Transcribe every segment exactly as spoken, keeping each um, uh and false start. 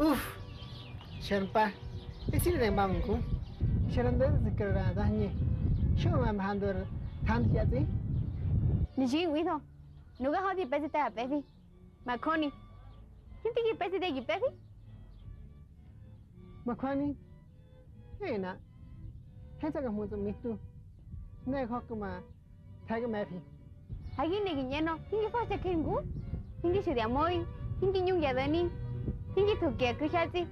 Uf, xar mpa, esi ne ma ngu. Xar ndo̱ zikra da hñe. Xo ma ma handur than ya zi. Ni jin wido. Nuga hodi pezi ta pefi. Ma khoni. Hinti gi pezi de gi pefi. Ma khoni. Hena. Hensa ga hmutu mitu. Ne hoku ma The̱gi me̱fi. Ha gi ne gi ꞌñenö, hingi fa̱xte je ngu, hingi xidia möi, hingi ꞌñungya do̱ni, hingi thuki ya ku̱ hyatsꞌi,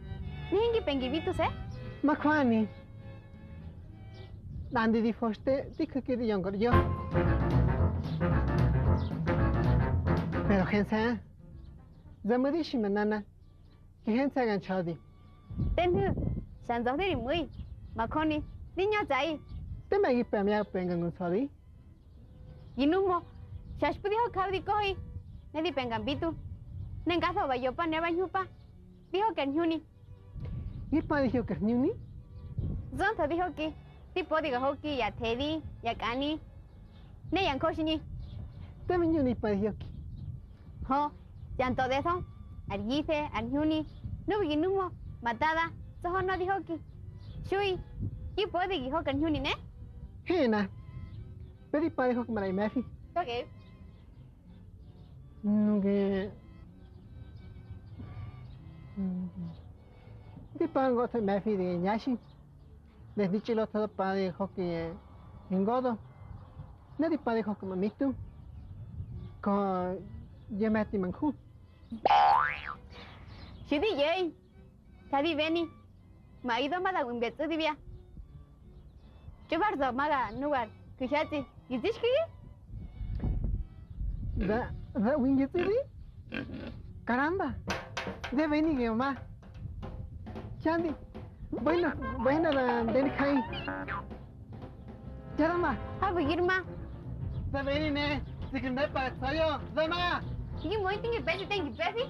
ne hingi pengi bi tuse̱. Majöni, nꞌandi di fo̱xte di ju̱ki di ꞌyonga ar ꞌyo. Pero jense̱, zamu̱di xi ma nana, ki hense̱ ga nxa̱di. Te nhu̱, xa nza̱di ri mu̱i, majöni, di ñötsꞌaꞌi. Tema gi pe̱ mꞌe̱ penga ngu nsa̱di. Gi numo, xa xpu̱ di ho̱ jawa di köhi, ne di penga mbitu. Ne ngatho ba ꞌyopa ne ba ñhupa, di hoki ar ñhuni. Gi pa di hoki ar ñhuni? Zontho di hoki, di pödi ga hoki ya thedi, ya kꞌani, ne ya njöxhñi. Te mi ñuni pa di hoki. Hö, ya ntodetho, ar yife, ar ñhuni, nuꞌu̱ gi numo, ma dada, tsoho nöꞌö di hoki. Xui, gi pödi gi hoki ar ñhuni ne? Hena. Pe di pa di hoki maꞌra gi me̱fi. Ok. Nuꞌge, di pa ngotho me̱fi di ñaxi. Ne di tsi lotho da pa di hoki gi ngodo. Ne di pa di hoki ma mitu. Ko ye me̱ti ma nju. Xi di ꞌye̱i. Ka di beni. Ma Ido ma da ꞌbu̱mbya tsꞌu̱dibya. Yo bar za̱ ma ga nugar ku̱ hyatsꞌi, gi zixkagi? Da, da ꞌbu̱mbya tsꞌu̱di? Karamba. De beni gi ma. Xandi. Bueno, bueno, da ndeni kai. Ya da ma. Habu̱ gi ma. Da beni ne. Zikri nda pa tsayo. Da ma. Gi moiti ngi pefi tengi pefi.